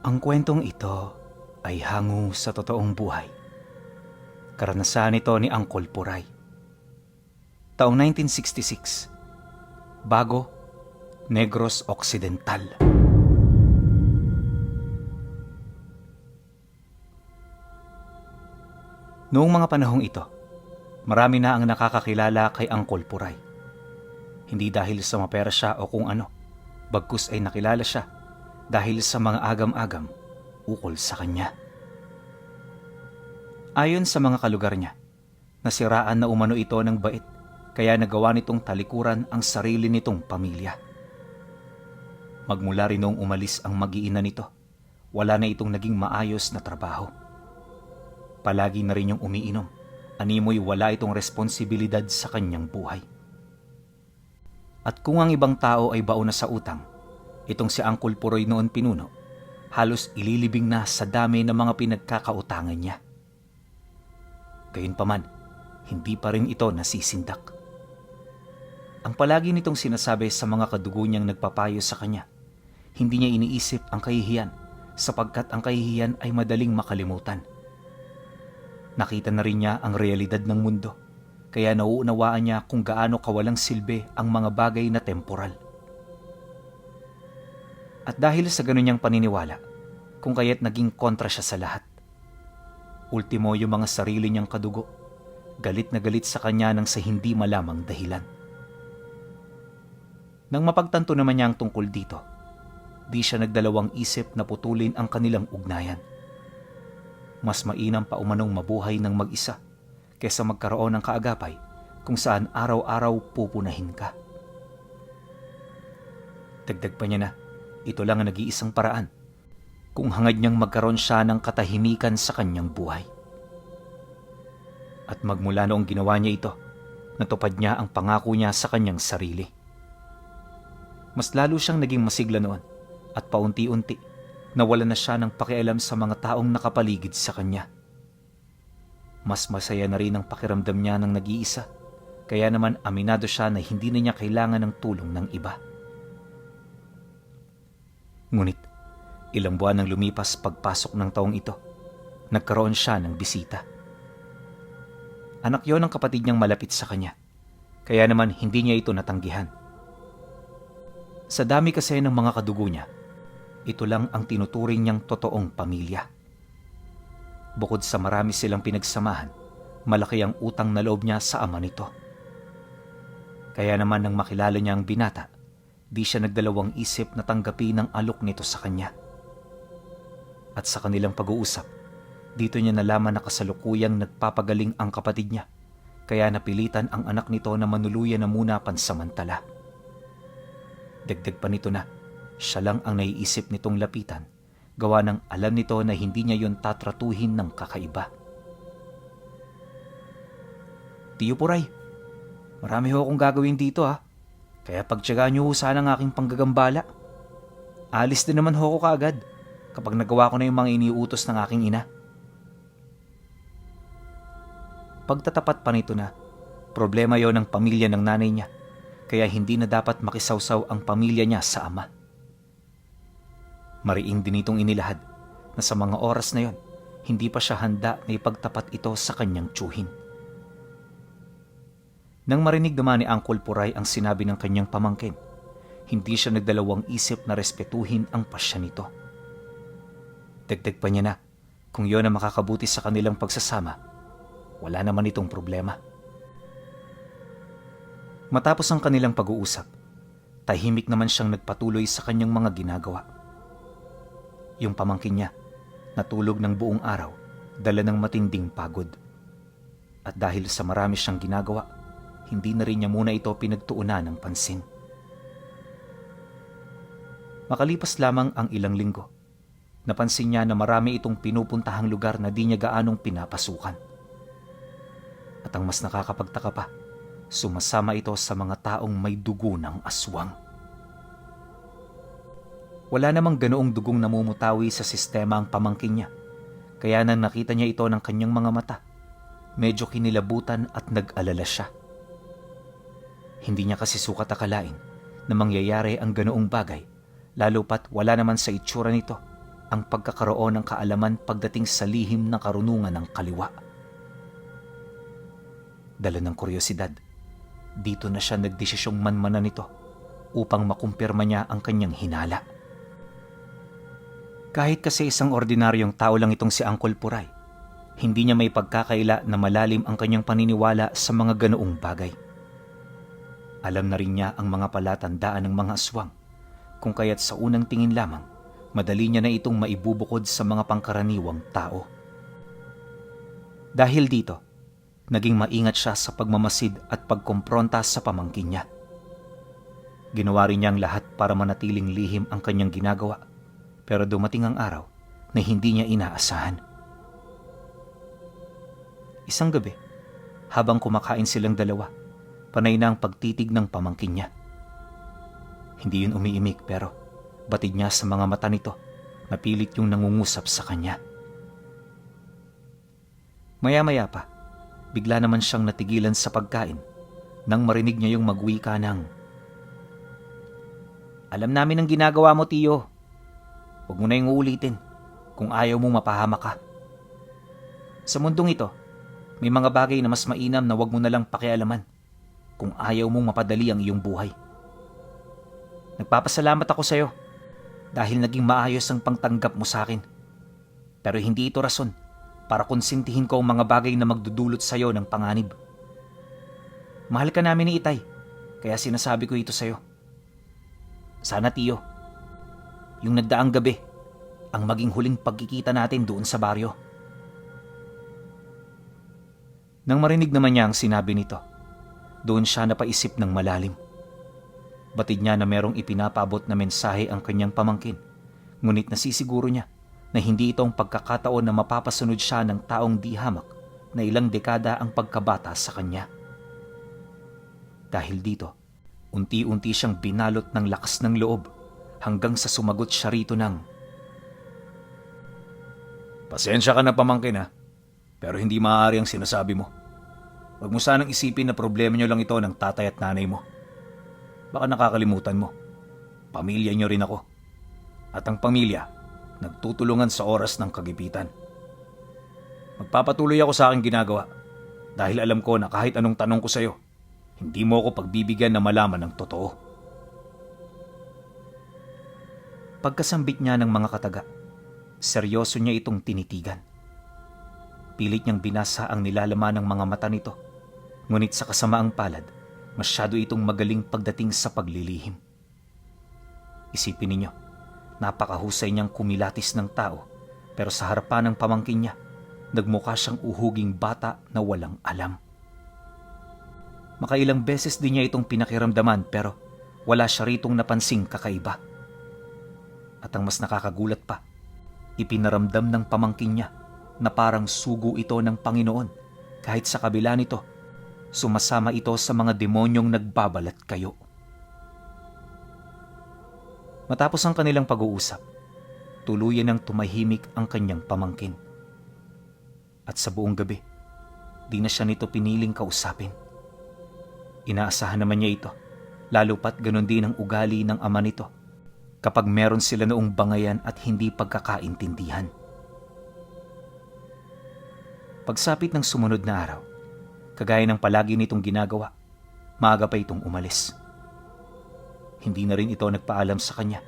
Ang kwentong ito ay hango sa totoong buhay. Karanasan ito ni Angkol Puray. Taong 1966, Bago, Negros Occidental. Noong mga panahong ito, marami na ang nakakakilala kay Angkol Puray. Hindi dahil sa mapera siya o kung ano, bagkus ay nakilala siya dahil sa mga agam-agam ukol sa kanya. Ayon sa mga kalugar niya, nasiraan na umano ito ng bait kaya nagawa nitong talikuran ang sarili nitong pamilya. Magmula rin noong umalis ang mag-iina nito, wala na itong naging maayos na trabaho. Palagi na rin yung umiinom, animoy wala itong responsibilidad sa kanyang buhay. At kung ang ibang tao ay baon na sa utang, itong si Angkol Puray noon pinuno, halos ililibing na sa dami ng mga pinagkakautangan niya. Gayunpaman, hindi pa rin ito nasisindak. Ang palagi nitong sinasabi sa mga kadugo niyang nagpapayo sa kanya, hindi niya iniisip ang kahihiyan sapagkat ang kahihiyan ay madaling makalimutan. Nakita na rin niya ang realidad ng mundo, kaya nauunawaan niya kung gaano kawalang silbi ang mga bagay na temporal. At dahil sa ganun niyang paniniwala, kung kaya't naging kontra siya sa lahat. Ultimo yung mga sarili niyang kadugo, galit na galit sa kanya nang sa hindi malamang dahilan. Nang mapagtanto naman niya ang tungkol dito, di siya nagdalawang isip na putulin ang kanilang ugnayan. Mas mainam pa umanong mabuhay ng mag-isa kaysa magkaroon ng kaagapay kung saan araw-araw pupunahin ka. Dagdag pa niya na, ito lang ang nag-iisang paraan kung hangad niyang magkaroon siya ng katahimikan sa kanyang buhay. At magmula noong ginawa niya ito, natupad niya ang pangako niya sa kanyang sarili. Mas lalo siyang naging masigla noon at paunti-unti nawala na siya ng pakialam sa mga taong nakapaligid sa kanya. Mas masaya na rin ang pakiramdam niya ng nag-iisa, kaya naman aminado siya na hindi na niya kailangan ng tulong ng iba. Ngunit, ilang buwan nang lumipas pagpasok ng taong ito, nagkaroon siya ng bisita. Anak yon ng kapatid niyang malapit sa kanya, kaya naman hindi niya ito natanggihan. Sa dami kasi ng mga kadugo niya, ito lang ang tinuturing niyang totoong pamilya. Bukod sa marami silang pinagsamahan, malaki ang utang na loob niya sa ama nito. Kaya naman nang makilala niya ang binata, di siya nagdalawang isip na tanggapin ang alok nito sa kanya. At sa kanilang pag-uusap, dito niya nalaman na kasalukuyang nagpapagaling ang kapatid niya, kaya napilitan ang anak nito na manuluyan na muna pansamantala. Dagdag pa nito na, siya lang ang naiisip nitong lapitan, gawa ng alam nito na hindi niya yon tatratuhin ng kakaiba. Tiyo Puray, marami ho akong gagawin dito kaya pagtiyagaan niyo ho sana ang aking panggagambala. Alis din naman ho ko kaagad kapag nagawa ko na yung mga iniuutos ng aking ina. Pagtatapat pa nito na, problema yon ng pamilya ng nanay niya, kaya hindi na dapat makisawsaw ang pamilya niya sa ama. Mariing din itong inilahad na sa mga oras na yon, hindi pa siya handa na ipagtapat ito sa kanyang tiyuhin. Nang marinig naman ni Angkol Puray ang sinabi ng kanyang pamangkin, hindi siya nagdalawang isip na respetuhin ang pasya nito. Dagdag pa niya na, kung yon ang makakabuti sa kanilang pagsasama, wala naman itong problema. Matapos ang kanilang pag-uusap, tahimik naman siyang nagpatuloy sa kanyang mga ginagawa. Yung pamangkin niya, natulog ng buong araw, dala ng matinding pagod. At dahil sa marami siyang ginagawa, hindi na rin niya muna ito pinagtuunan ng pansin. Makalipas lamang ang ilang linggo, napansin niya na marami itong pinupuntahang lugar na di niya gaanong pinapasukan. At ang mas nakakapagtaka pa, sumasama ito sa mga taong may dugo ng aswang. Wala namang ganoong dugong namumutawi sa sistema ang pamangkin niya, kaya nang nakita niya ito ng kanyang mga mata, medyo kinilabutan at nag-alala siya. Hindi niya kasi sukat akalain na mangyayari ang ganoong bagay, lalo pat wala naman sa itsura nito ang pagkakaroon ng kaalaman pagdating sa lihim ng karunungan ng kaliwa. Dala ng kuryosidad, dito na siya nagdesisyong manmanan nito upang makumpirma niya ang kanyang hinala. Kahit kasi isang ordinaryong tao lang itong si Uncle Puray, hindi niya may pagkakaila na malalim ang kanyang paniniwala sa mga ganoong bagay. Alam na rin niya ang mga palatandaan ng mga aswang, kung kaya't sa unang tingin lamang, madali niya na itong maibubukod sa mga pangkaraniwang tao. Dahil dito, naging maingat siya sa pagmamasid at pagkompronta sa pamangkin niya. Ginawa rin niya ang lahat para manatiling lihim ang kanyang ginagawa, pero dumating ang araw na hindi niya inaasahan. Isang gabi, habang kumakain silang dalawa, panay na ang pagtitig ng pamangkin niya. Hindi yun umiimik pero batid niya sa mga mata nito na pilit yung nangungusap sa kanya. Maya-maya pa, bigla naman siyang natigilan sa pagkain nang marinig niya yung magwika ng, "Alam namin ang ginagawa mo, Tiyo. Huwag mo na yung uulitin kung ayaw mong mapahamak ka. Sa mundong ito, may mga bagay na mas mainam na huwag mo na lang pakialaman kung ayaw mong mapadali ang iyong buhay. Nagpapasalamat ako sa iyo dahil naging maayos ang pangtanggap mo sa akin. Pero hindi ito rason para konsintihin ko ang mga bagay na magdudulot sa iyo ng panganib. Mahal ka namin ni Itay, kaya sinasabi ko ito sa iyo. Sana, Tiyo, yung nagdaang gabi ang maging huling pagkikita natin doon sa baryo." Nang marinig naman niya ang sinabi nito, doon siya napaisip ng malalim. Batid niya na merong ipinapaabot na mensahe ang kanyang pamangkin, ngunit nasisiguro niya na hindi ito ang pagkakataon na mapapasunod siya ng taong di hamak na ilang dekada ang pagkabata sa kanya. Dahil dito, unti-unti siyang binalot ng lakas ng loob hanggang sa sumagot siya rito ng, "Pasensya ka na, pamangkin, ha, pero hindi maaari ang sinasabi mo. Huwag mo sanang isipin na problema niyo lang ito ng tatay at nanay mo. Baka nakakalimutan mo, pamilya niyo rin ako. At ang pamilya, nagtutulungan sa oras ng kagipitan. Magpapatuloy ako sa aking ginagawa dahil alam ko na kahit anong tanong ko sa iyo, hindi mo ako pagbibigyan na malaman ng totoo." Pagkasambit niya ng mga kataga, seryoso niya itong tinitigan. Pilit niyang binasa ang nilalaman ng mga mata nito, ngunit sa kasamaang palad, masyado itong magaling pagdating sa paglilihim. Isipin ninyo, napakahusay niyang kumilatis ng tao, pero sa harapan ng pamangkin niya, nagmukha siyang uhuging bata na walang alam. Makailang beses din niya itong pinakiramdaman pero wala siya ritong napansing kakaiba. At ang mas nakakagulat pa, ipinaramdam ng pamangkin niya na parang sugo ito ng Panginoon kahit sa kabila nito, sumasama ito sa mga demonyong nagbabalat kayo. Matapos ang kanilang pag-uusap, tuluyan ng tumahimik ang kanyang pamangkin. At sa buong gabi, di na siya nito piniling kausapin. Inaasahan naman niya ito, lalo pat ganon din ang ugali ng ama nito kapag meron sila noong bangayan at hindi pagkakaintindihan. Pagsapit ng sumunod na araw, kagaya ng palagi nitong ginagawa, maaga pa itong umalis. Hindi na rin ito nagpaalam sa kanya,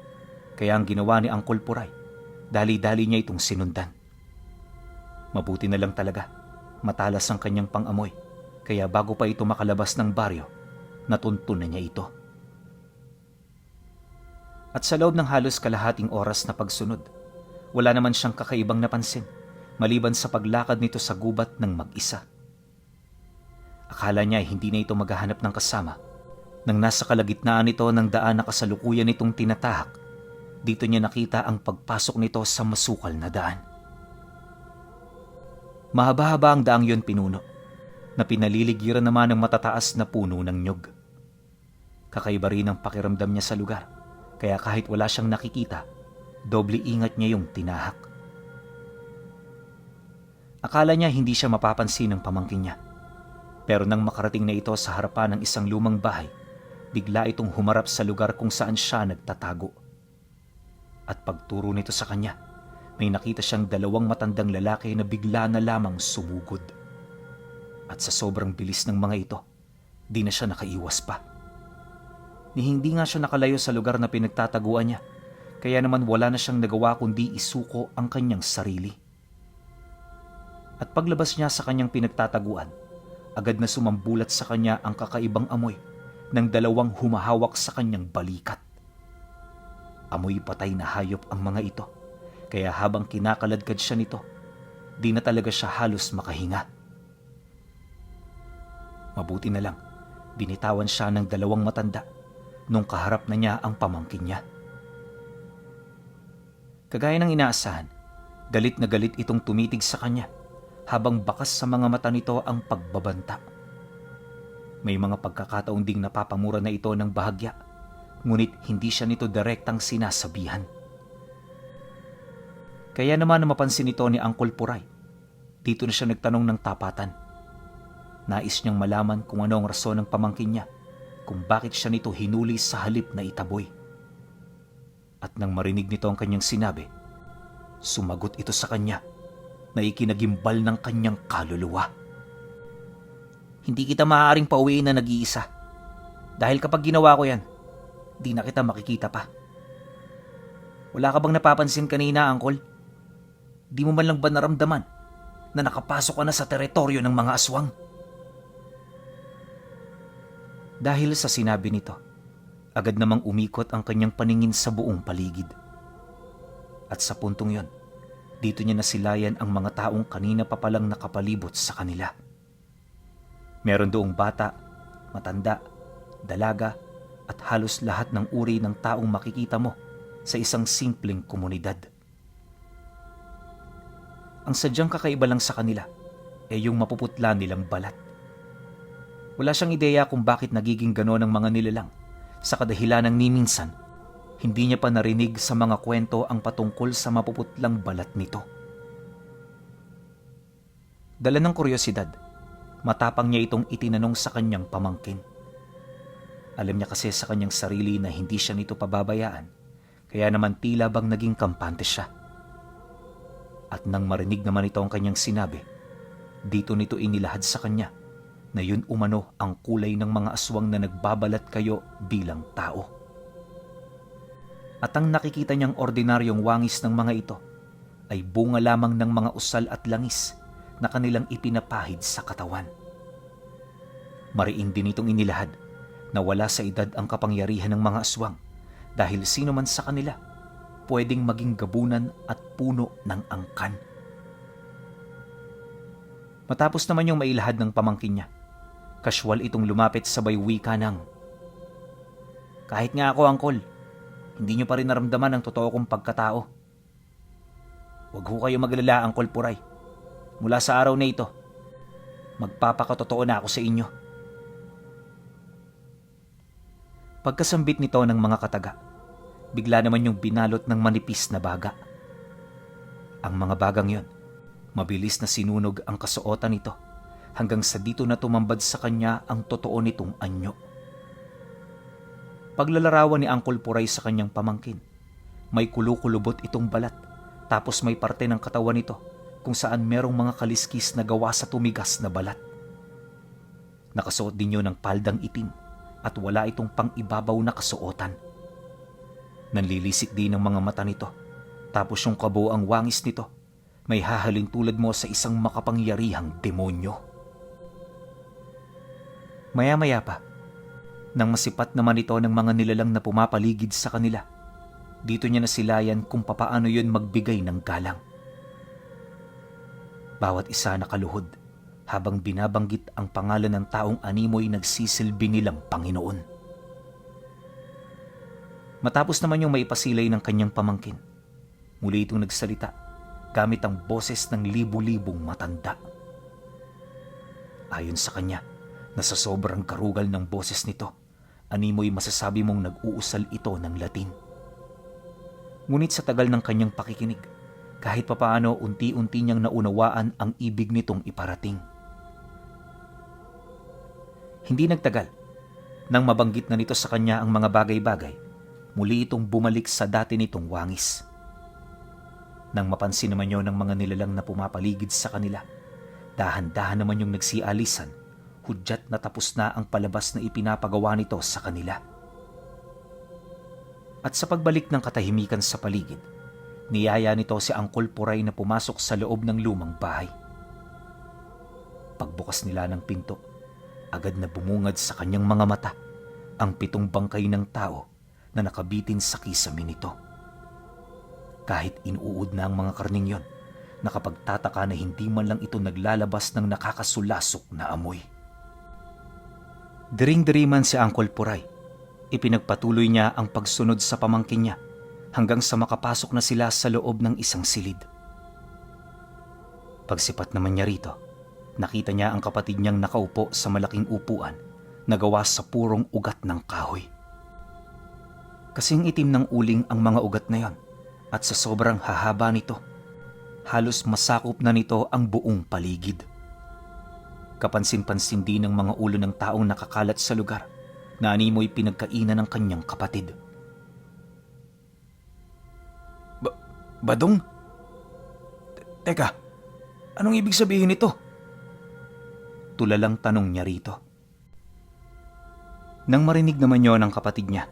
kaya ang ginawa ni Uncle Puray, dali-dali niya itong sinundan. Mabuti na lang talaga, matalas ang kanyang pang-amoy, kaya bago pa ito makalabas ng baryo, natuntun na niya ito. At sa loob ng halos kalahating oras na pagsunod, wala naman siyang kakaibang napansin, maliban sa paglakad nito sa gubat ng mag-isa. Akala niya ay hindi na ito maghahanap ng kasama. Nang nasa kalagitnaan nito ng daan na kasalukuyan nitong tinatahak, dito niya nakita ang pagpasok nito sa masukal na daan. Mahaba-haba ang daang yon pinuno, na pinaliligiran naman ng matataas na puno ng nyog. Kakaiba rin ang pakiramdam niya sa lugar, kaya kahit wala siyang nakikita, doble ingat niya yung tinahak. Akala niya hindi siya mapapansin ng pamangkin niya. Pero nang makarating na ito sa harapan ng isang lumang bahay, bigla itong humarap sa lugar kung saan siya nagtatago. At pagturo nito sa kanya, may nakita siyang dalawang matandang lalaki na bigla na lamang sumugod. At sa sobrang bilis ng mga ito, di na siya nakaiwas pa. Ni hindi nga siya nakalayo sa lugar na pinagtataguan niya, kaya naman wala na siyang nagawa kundi isuko ang kanyang sarili. At paglabas niya sa kanyang pinagtataguan, agad na sumambulat sa kanya ang kakaibang amoy ng dalawang humahawak sa kanyang balikat. Amoy patay na hayop ang mga ito, kaya habang kinakaladkad siya nito, di na talaga siya halos makahinga. Mabuti na lang, binitawan siya ng dalawang matanda nung kaharap na niya ang pamangkin niya. Kagaya ng inaasahan, galit na galit itong tumitig sa kanya habang bakas sa mga mata nito ang pagbabanta. May mga pagkakataon ding napapamura na ito ng bahagya, ngunit hindi siya nito direktang sinasabihan. Kaya naman na mapansin ito ni Uncle Puray, dito na siya nagtanong ng tapatan. Nais niyang malaman kung ano ang rason ng pamangkin niya, kung bakit siya nito hinuli sa halip na itaboy. At nang marinig nito ang kanyang sinabi, sumagot ito sa kanya na ikinagimbal ng kanyang kaluluwa. Hindi kita maaaring pauwiin na nag-iisa. Dahil kapag ginawa ko yan, di na kita makikita pa. Wala ka bang napapansin kanina, Uncle? Di mo man lang ba naramdaman na nakapasok ka na sa teritoryo ng mga aswang? Dahil sa sinabi nito, agad namang umikot ang kanyang paningin sa buong paligid. At sa puntong yon, dito niya nasilayan ang mga taong kanina pa palang nakapalibot sa kanila. Meron doong bata, matanda, dalaga, at halos lahat ng uri ng taong makikita mo sa isang simpleng komunidad. Ang sadyang kakaiba lang sa kanila ay yung mapuputla nilang balat. Wala siyang ideya kung bakit nagiging gano'n ang mga nilalang sa kadahilanang ni minsan, hindi niya pa narinig sa mga kwento ang patungkol sa mapuputlang balat nito. Dala ng kuryosidad, matapang niya itong itinanong sa kanyang pamangkin. Alam niya kasi sa kanyang sarili na hindi siya nito pababayaan, kaya naman tila bang naging kampante siya. At nang marinig naman ito ang kanyang sinabi, dito nito inilahad sa kanya na yun umano ang kulay ng mga aswang na nagbabalat kayo bilang tao. At ang nakikita niyang ordinaryong wangis ng mga ito ay bunga lamang ng mga usal at langis na kanilang ipinapahid sa katawan. Mariin din itong inilahad na wala sa edad ang kapangyarihan ng mga aswang dahil sino man sa kanila pwedeng maging gabunan at puno ng angkan. Matapos naman yung mailahad ng pamangkin niya, kasyual itong lumapit sabay wika ng, "Kahit nga ako, Uncle, hindi niyo pa rin naramdaman ang totoo kong pagkatao. Huwag ho kayo maglala, Uncle Puray. Mula sa araw na ito, magpapakatotoo na ako sa inyo." Pagkasambit nito ng mga kataga, bigla naman yung binalot ng manipis na baga. Ang mga bagang yon, mabilis na sinunog ang kasuotan nito hanggang sa dito na tumambad sa kanya ang totoo nitong anyo. Paglalarawan ni Uncle Puray sa kanyang pamangkin, may kulukulubot itong balat tapos may parte ng katawan nito kung saan merong mga kaliskis na gawa sa tumigas na balat. Nakasuot din yun ng paldang itim at wala itong pang-ibabaw na kasuotan. Nanlilisik din ang mga mata nito tapos yung kabuoang wangis nito may hahalin tulad mo sa isang makapangyarihang demonyo. Maya-maya pa, nang masipat naman ito ng mga nilalang na pumapaligid sa kanila, dito niya nasilayan kung papaano yun magbigay ng galang. Bawat isa nakaluhod habang binabanggit ang pangalan ng taong animoy nagsisilbi nilang Panginoon. Matapos naman yung maipasilay ng kanyang pamangkin, muli itong nagsalita gamit ang boses ng libu-libong matanda. Ayon sa kanya, na sa sobrang karugal ng boses nito, animoy masasabi mong nag-uusal ito ng Latin. Ngunit sa tagal ng kanyang pakikinig, kahit papaano unti-unti niyang naunawaan ang ibig nitong iparating. Hindi nagtagal, nang mabanggit na nito sa kanya ang mga bagay-bagay, muli itong bumalik sa dati nitong wangis. Nang mapansin naman yon ng mga nilalang na pumapaligid sa kanila, dahan-dahan naman yung nagsialisan, hudyat na tapos na ang palabas na ipinapagawa nito sa kanila. At sa pagbalik ng katahimikan sa paligid, niyaya nito si Angkol Puray na pumasok sa loob ng lumang bahay. Pagbukas nila ng pinto, agad na bumungad sa kanyang mga mata ang 7 bangkay ng tao na nakabitin sa kisame nito. Kahit inuud na ang mga karning yon, nakapagtataka na hindi man lang ito naglalabas ng nakakasulasok na amoy. Diring-diri man si Angkol Puray, ipinagpatuloy niya ang pagsunod sa pamangkin niya hanggang sa makapasok na sila sa loob ng isang silid. Pagsipat naman niya rito, nakita niya ang kapatid niyang nakaupo sa malaking upuan na gawa sa purong ugat ng kahoy. Kasing itim ng uling ang mga ugat na yon at sa sobrang hahaba nito, halos masakop na nito ang buong paligid. Kapansin-pansin din ng mga ulo ng taong nakakalat sa lugar na animoy pinagkainan ng kanyang kapatid. Badong? Teka, anong ibig sabihin nito? Tulalang tanong niya rito. Nang marinig naman yon ng kapatid niya,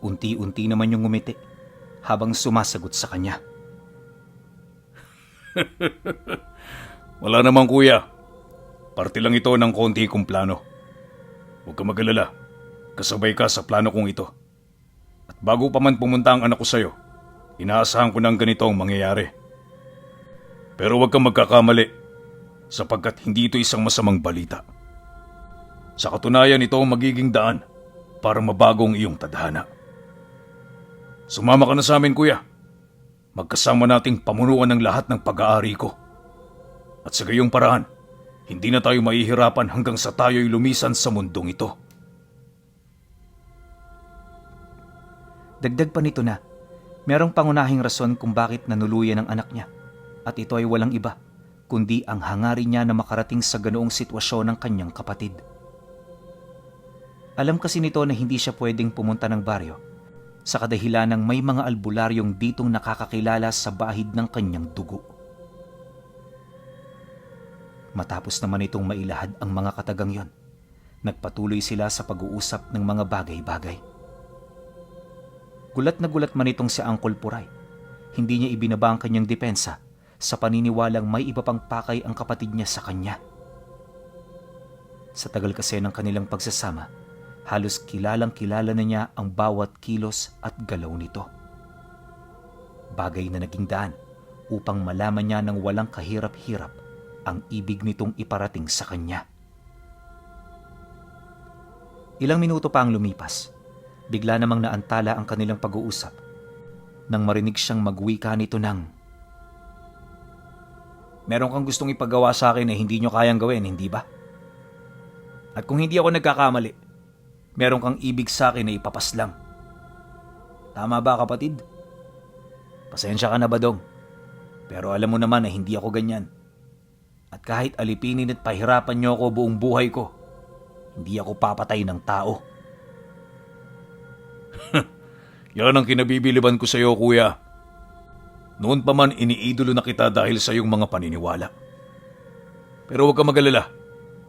unti-unti naman yung ngumiti habang sumasagot sa kanya. Wala naman kuya. Parte lang ito ng konti kong plano. Huwag ka mag-alala. Kasabay ka sa plano kong ito. At bago pa man pumunta ang anak ko sa'yo, inaasahan ko ng ganito ang mangyayari. Pero huwag kang magkakamali sapagkat hindi ito isang masamang balita. Sa katunayan, ito ang magiging daan para mabago ang iyong tadhana. Sumama ka na sa amin kuya. Magkasama nating pamunuan ng lahat ng pag-aari ko. At sa gayong paraan, hindi na tayo mahihirapan hanggang sa tayo'y lumisan sa mundong ito. Dagdag pa nito na, merong pangunahing rason kung bakit nanuluyan ang anak niya. At ito ay walang iba, kundi ang hangarin niya na makarating sa ganoong sitwasyon ng kanyang kapatid. Alam kasi nito na hindi siya pwedeng pumunta ng baryo sa kadahilan ng may mga albularyong ditong nakakakilala sa bahid ng kanyang dugo. Matapos naman itong mailahad ang mga katagang yon, nagpatuloy sila sa pag-uusap ng mga bagay-bagay. Gulat na gulat man itong si Angkol Puray. Hindi niya ibinaba ang kanyang depensa sa paniniwalang may iba pang pakay ang kapatid niya sa kanya. Sa tagal kasi ng kanilang pagsasama, halos kilalang-kilala na niya ang bawat kilos at galaw nito. Bagay na naging daan upang malaman niya ng walang kahirap-hirap ang ibig nitong iparating sa kanya. Ilang minuto pa ang lumipas, bigla namang naantala ang kanilang pag-uusap nang marinig siyang magwika nito ng, "Meron kang gustong ipagawa sa akin na hindi nyo kayang gawin, hindi ba? At kung hindi ako nagkakamali, meron kang ibig sa akin na ipapaslang. Tama ba, kapatid? Pasensya ka na, Badong. Pero alam mo naman na hindi ako ganyan. At kahit alipinin at pahirapan niyo ako buong buhay ko, hindi ako papatay ng tao." Yan ang kinabibiliban ko sa iyo kuya. Noon pa man iniidolo na kita dahil sa iyong mga paniniwala. Pero huwag ka mag-alala,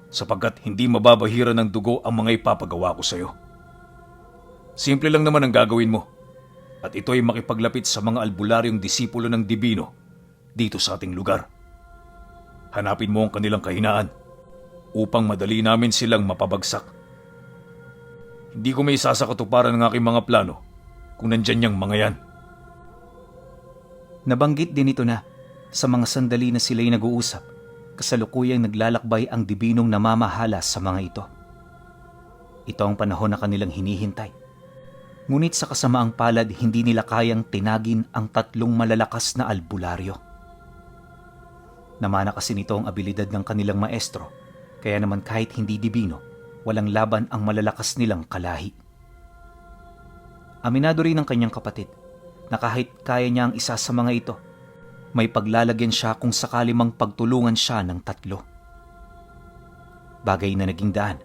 sapagkat hindi mababahira ng dugo ang mga ipapagawa ko sa iyo. Simple lang naman ang gagawin mo, at ito ay makipaglapit sa mga albularyong disipulo ng Dibino dito sa ating lugar. Hanapin mo ang kanilang kahinaan upang madali namin silang mapabagsak. Hindi ko may isa sa katuparan ng aking mga plano kung nandyan niyang mga yan. Nabanggit din ito na sa mga sandali na sila'y nag-uusap, kasalukuyang naglalakbay ang Dibinong namamahala sa mga ito. Ito ang panahon na kanilang hinihintay. Ngunit sa kasamaang palad, hindi nila kayang tinagin ang 3 malalakas na albularyo. Namana kasi nito ang abilidad ng kanilang maestro, kaya naman kahit hindi Dibino, walang laban ang malalakas nilang kalahi. Aminado rin ng kanyang kapatid na kahit kaya niya ang isa sa mga ito, may paglalagyan siya kung sakali mang pagtulungan siya ng 3. Bagay na naging daan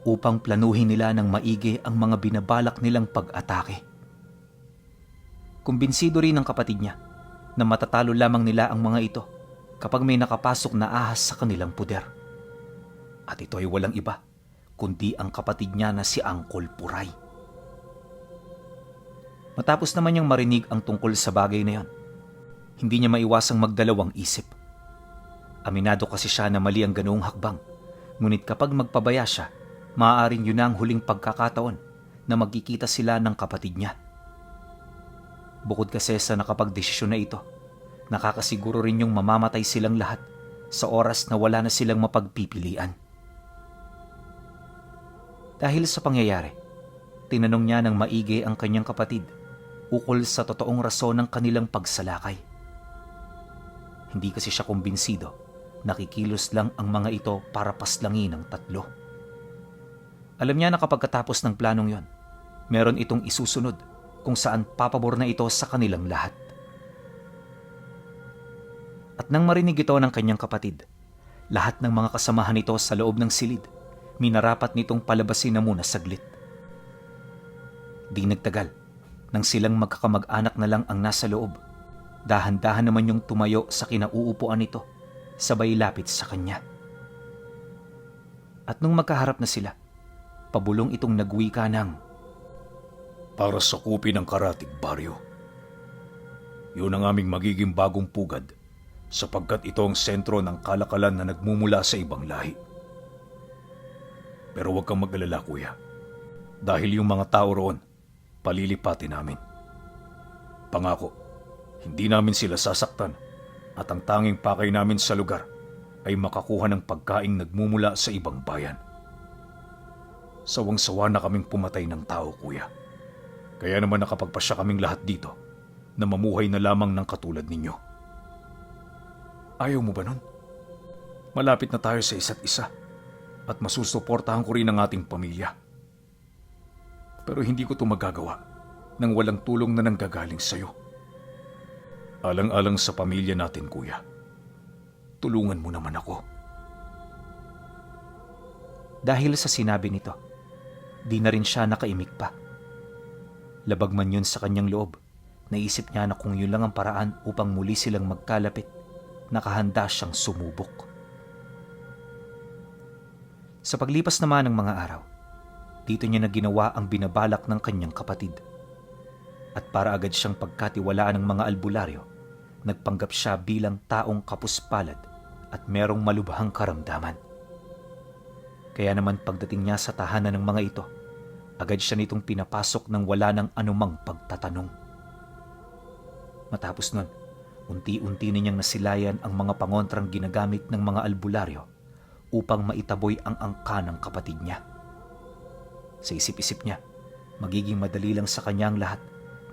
upang planuhin nila ng maigi ang mga binabalak nilang pag-atake. Kumbinsido rin ng kapatid niya na matatalo lamang nila ang mga ito kapag may nakapasok na ahas sa kanilang puder. At ito ay walang iba kundi ang kapatid niya na si Angkol Puray. Matapos naman niyang marinig ang tungkol sa bagay na yon, hindi niya maiwasang magdalawang isip. Aminado kasi siya na mali ang ganoong hakbang, ngunit kapag magpabaya siya, maaaring yun ang huling pagkakataon na magkikita sila ng kapatid niya. Bukod kasi sa nakapagdesisyon na ito, nakakasiguro rin yung mamamatay silang lahat sa oras na wala na silang mapagpipilian. Dahil sa pangyayari, tinanong niya ng maigi ang kanyang kapatid ukol sa totoong rason ng kanilang pagsalakay. Hindi kasi siya kumbinsido, nakikilos lang ang mga ito para paslangin ang tatlo. Alam niya na kapag katapos ng planong yon, meron itong isusunod kung saan papabor na ito sa kanilang lahat. At nang marinig ito ng kanyang kapatid, lahat ng mga kasamahan nito sa loob ng silid, minarapat nitong palabasin na muna saglit. Di nagtagal, nang silang magkakamag-anak na lang ang nasa loob, dahan-dahan naman yung tumayo sa kinauupuan nito, sabay lapit sa kanya. At nung magkaharap na sila, pabulong itong nagwika ng, Para sa kupi ng Karatig Baryo. Yun ang aming magiging bagong pugad sapagkat ito ang sentro ng kalakalan na nagmumula sa ibang lahi. Pero huwag kang mag-alala, kuya. Dahil yung mga tao roon, palilipatin namin. Pangako, hindi namin sila sasaktan at ang tanging pakay namin sa lugar ay makakuha ng pagkaing nagmumula sa ibang bayan. Sawang-sawa na kaming pumatay ng tao, kuya. Kaya naman nakapagpasya kaming lahat dito na mamuhay na lamang ng katulad ninyo. Ayaw mo ba nun? Malapit na tayo sa isa't isa at masusuportahan ko rin ang ating pamilya. Pero hindi ko ito magagawa nang walang tulong na nanggagaling sa'yo. Alang-alang sa pamilya natin, kuya. Tulungan mo naman ako. Dahil sa sinabi nito, di na rin siya nakaimik pa. Labag man yun sa kanyang loob, naisip niya na kung yun lang ang paraan upang muli silang magkalapit, nakahanda siyang sumubok. Sa paglipas naman ng mga araw, dito niya na ginawa ang binabalak ng kanyang kapatid. At para agad siyang pagkatiwalaan ng mga albularyo, nagpanggap siya bilang taong kapuspalad at merong malubhang karamdaman. Kaya naman pagdating niya sa tahanan ng mga ito, agad siya nitong pinapasok nang wala ng anumang pagtatanong. Matapos nun, unti-unti ninyang nasilayan ang mga pangontrang ginagamit ng mga albularyo upang maitaboy ang angka ng kapatid niya. Sa isip-isip niya, magiging madali lang sa kanya ang lahat,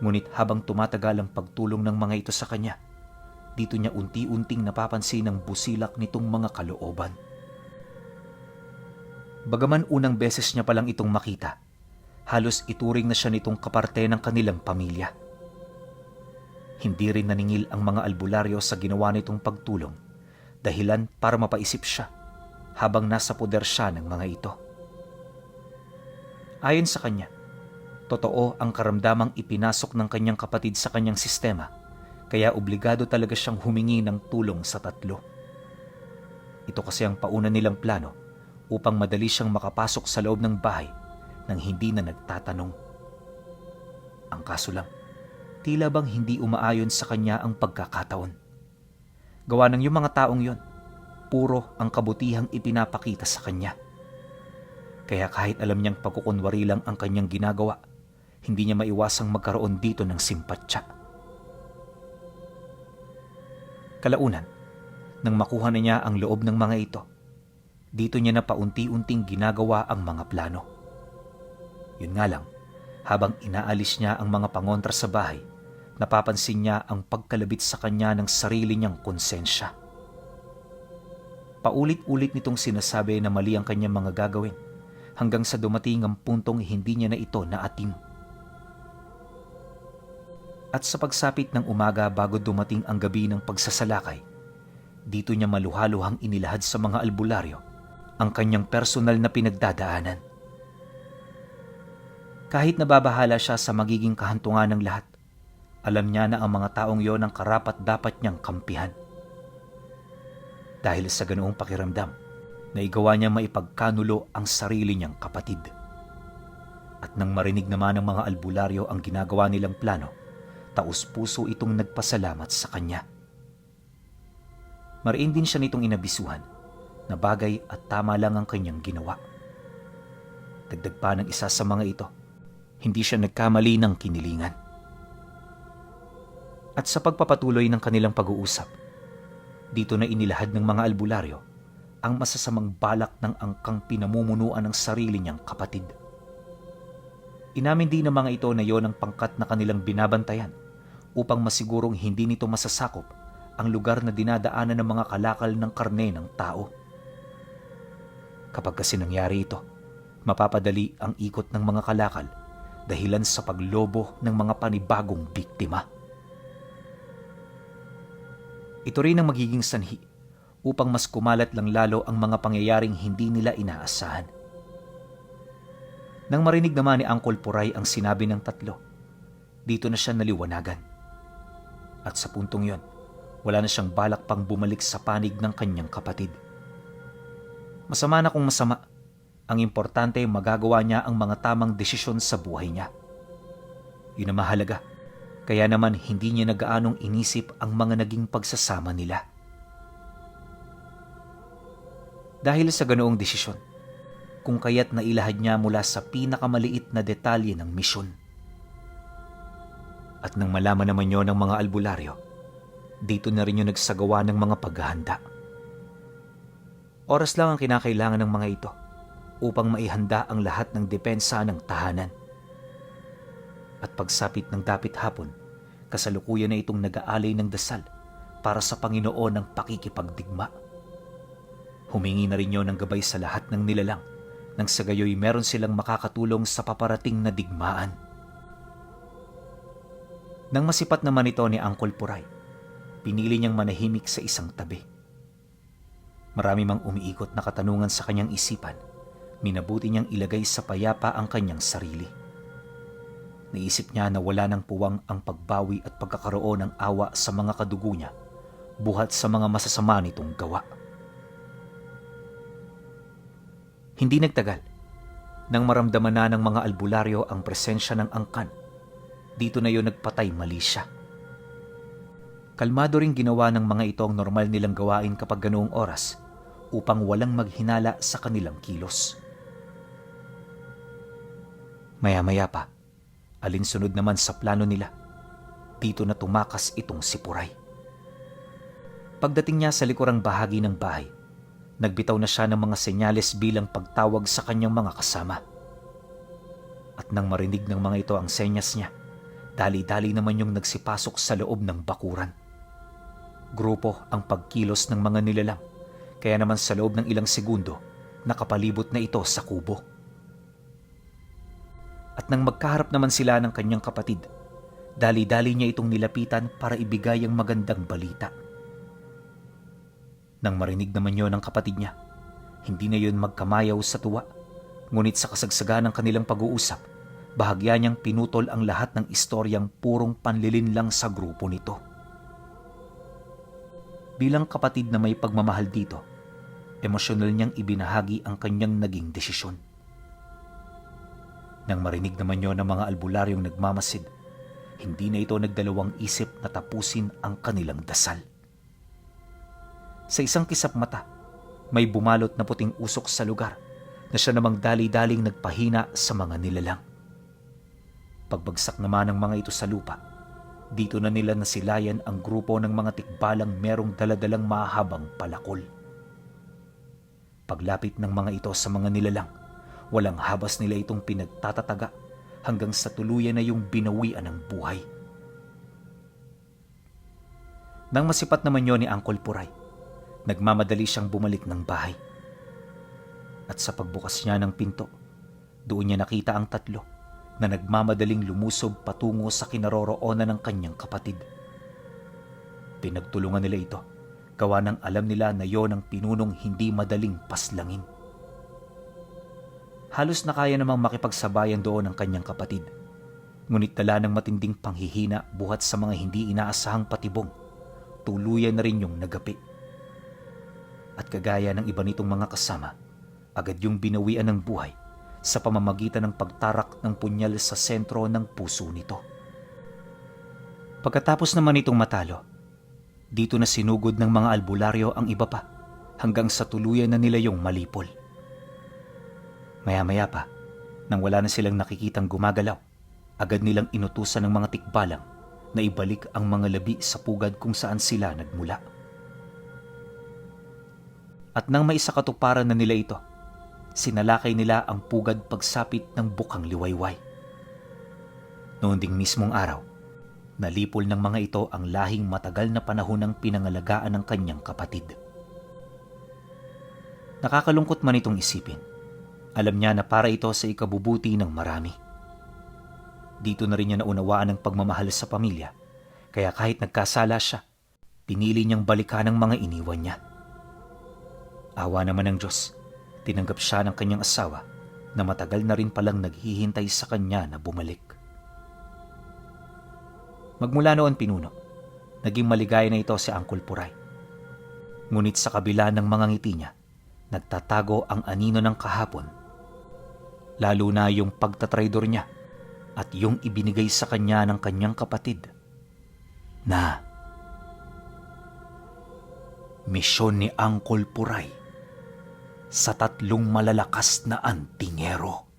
ngunit habang tumatagal ang pagtulong ng mga ito sa kanya, dito niya unti-unting napapansin ang busilak nitong mga kalooban. Bagaman unang beses niya palang itong makita, halos ituring na siya nitong kaparte ng kanilang pamilya. Hindi rin naningil ang mga albularyo sa ginawa nitong pagtulong, dahilan para mapaisip siya habang nasa poder siya ng mga ito. Ayon sa kanya, totoo ang karamdamang ipinasok ng kanyang kapatid sa kanyang sistema, kaya obligado talaga siyang humingi ng tulong sa tatlo. Ito kasi ang pauna nilang plano upang madali siyang makapasok sa loob ng bahay nang hindi na nagtatanong. Ang kaso lang, tila bang hindi umaayon sa kanya ang pagkakataon. Gawa ng yung mga taong yon, puro ang kabutihang ipinapakita sa kanya. Kaya kahit alam niyang pagkukunwari lang ang kanyang ginagawa, hindi niya maiwasang magkaroon dito ng simpatya. Kalaunan, nang makuha na niya ang loob ng mga ito, dito niya na paunti-unting ginagawa ang mga plano. Yun nga lang, habang inaalis niya ang mga pangontra sa bahay, napapansin niya ang pagkalabit sa kanya ng sarili niyang konsensya. Paulit-ulit nitong sinasabi na mali ang kanyang mga gagawin, hanggang sa dumating ang puntong hindi niya na ito naatim. At sa pagsapit ng umaga bago dumating ang gabi ng pagsasalakay, dito niya maluhaluhang inilahad sa mga albularyo ang kanyang personal na pinagdadaanan. Kahit nababahala siya sa magiging kahantungan ng lahat, Alam niya na ang mga taong yon ang karapat-dapat niyang kampihan. Dahil sa ganoong pakiramdam, naigawa niya maipagkanulo ang sarili niyang kapatid. At nang marinig naman ng mga albularyo ang ginagawa nilang plano, taus-puso itong nagpasalamat sa kanya. Mariin din siya nitong inabisuhan na bagay at tama lang ang kanyang ginawa. Dagdag pa ng isa sa mga ito, hindi siya nagkamali ng kinilingan. At sa pagpapatuloy ng kanilang pag-uusap, dito na inilahad ng mga albularyo ang masasamang balak ng angkang pinamumunuan ng sarili niyang kapatid. Inamin din ng mga ito na yon ang pangkat na kanilang binabantayan upang masigurong hindi nito masasakop ang lugar na dinadaanan ng mga kalakal ng karne ng tao. Kapag kasi nangyari ito, mapapadali ang ikot ng mga kalakal dahilan sa paglobo ng mga panibagong biktima. Ito rin ang magiging sanhi upang mas kumalat lang lalo ang mga pangyayaring hindi nila inaasahan. Nang marinig naman ni Uncle Puray ang sinabi ng tatlo, dito na siya naliwanagan. At sa puntong yon, wala na siyang balak pang bumalik sa panig ng kanyang kapatid. Masama na kung masama, ang importante magagawa niya ang mga tamang desisyon sa buhay niya. Yun ang mahalaga, kaya naman hindi niya nagaanong inisip ang mga naging pagsasama nila. Dahil sa ganoong desisyon, kung kaya't nailahad niya mula sa pinakamaliit na detalye ng misyon. At nang malaman naman yon ng mga albularyo, dito na rin yung nagsagawa ng mga paghahanda. Oras lang ang kinakailangan ng mga ito upang maihanda ang lahat ng depensa ng tahanan. At pagsapit ng dapit hapon, kasalukuyan na itong nag-aalay ng dasal para sa Panginoon ng pakikipagdigma. Humingi na rin yon ng gabay sa lahat ng nilalang nang sa gayoy meron silang makakatulong sa paparating na digmaan. Nang masipat naman ito ni Uncle Puray, pinili niyang manahimik sa isang tabi. Marami mang umiikot na katanungan sa kanyang isipan, minabuti niyang ilagay sa payapa ang kanyang sarili. Naisip niya na wala ng puwang ang pagbawi at pagkakaroon ng awa sa mga kadugo niya, buhat sa mga masasama nitong gawa. Hindi nagtagal, nang maramdaman na ng mga albularyo ang presensya ng angkan, dito na yon nagpatay mali siya. Kalmado ring ginawa ng mga ito ang normal nilang gawain kapag ganoong oras upang walang maghinala sa kanilang kilos. Maya-maya pa, alinsunod naman sa plano nila, dito na tumakas itong si Puray. Pagdating niya sa likurang bahagi ng bahay, nagbitaw na siya ng mga senyales bilang pagtawag sa kanyang mga kasama. At nang marinig ng mga ito ang senyas niya, dali-dali naman yung nagsipasok sa loob ng bakuran. Grupo ang pagkilos ng mga nilalang, kaya naman sa loob ng ilang segundo, nakapalibot na ito sa kubo. At nang magkaharap naman sila ng kanyang kapatid, dali-dali niya itong nilapitan para ibigay ang magandang balita. Nang marinig naman yon ng kapatid niya, hindi na yon magkamayaw sa tuwa, ngunit sa kasagsagan ng kanilang pag-uusap, bahagya niyang pinutol ang lahat ng istoryang purong panlilin lang sa grupo nito. Bilang kapatid na may pagmamahal dito, emosyonal niyang ibinahagi ang kanyang naging desisyon. Nang marinig naman yon ng mga albularyong nagmamasid, hindi na ito nagdalawang isip na tapusin ang kanilang dasal. Sa isang kisap mata, may bumalot na puting usok sa lugar na siya namang dali-daling nagpahina sa mga nilalang. Pagbagsak naman ng mga ito sa lupa, dito na nila nasilayan ang grupo ng mga tikbalang merong daladalang mahabang palakol. Paglapit ng mga ito sa mga nilalang, walang habas nila itong pinagtatataga hanggang sa tuluyan na yung binawian ng buhay. Nang masipat naman yon ni Uncle Puray, nagmamadali siyang bumalik ng bahay. At sa pagbukas niya ng pinto, doon niya nakita ang tatlo na nagmamadaling lumusob patungo sa kinaroroonan ng kanyang kapatid. Pinagtulungan nila ito, gawa ng alam nila na yon ang pinunong hindi madaling paslangin. Halos na kaya namang makipagsabayan doon ang kanyang kapatid, Ngunit dala ng matinding panghihina buhat sa mga hindi inaasahang patibong, tuluyan na rin yung nagapi. At kagaya ng iba nitong mga kasama, agad yung binawian ng buhay sa pamamagitan ng pagtarak ng punyal sa sentro ng puso nito. Pagkatapos naman itong matalo, dito na sinugod ng mga albularyo ang iba pa hanggang sa tuluyan na nila yung malipol. Maya-maya pa, nang wala na silang nakikitang gumagalaw, agad nilang inutusan ng mga tikbalang na ibalik ang mga labi sa pugad kung saan sila nagmula. At nang maisakatuparan na nila ito, sinalakay nila ang pugad pagsapit ng bukang liwayway. Noon ding mismong araw, nalipol ng mga ito ang lahing matagal na panahon ng pinangalagaan ng kanyang kapatid. Nakakalungkot man itong isipin. Alam niya na para ito sa ikabubuti ng marami. Dito na rin niya naunawaan ang pagmamahal sa pamilya, kaya kahit nagkasala siya, pinili niyang balikan ang mga iniwan niya. Awa naman ng Diyos, tinanggap siya ng kanyang asawa na matagal na rin palang naghihintay sa kanya na bumalik. Magmula noon pinuno, naging maligaya na ito si Uncle Puray. Ngunit sa kabila ng mga ngiti niya, nagtatago ang anino ng kahapon. Lalo na yung pagtatraidor niya at yung ibinigay sa kanya ng kanyang kapatid na misyon ni Uncle Puray sa 3 malalakas na antingero.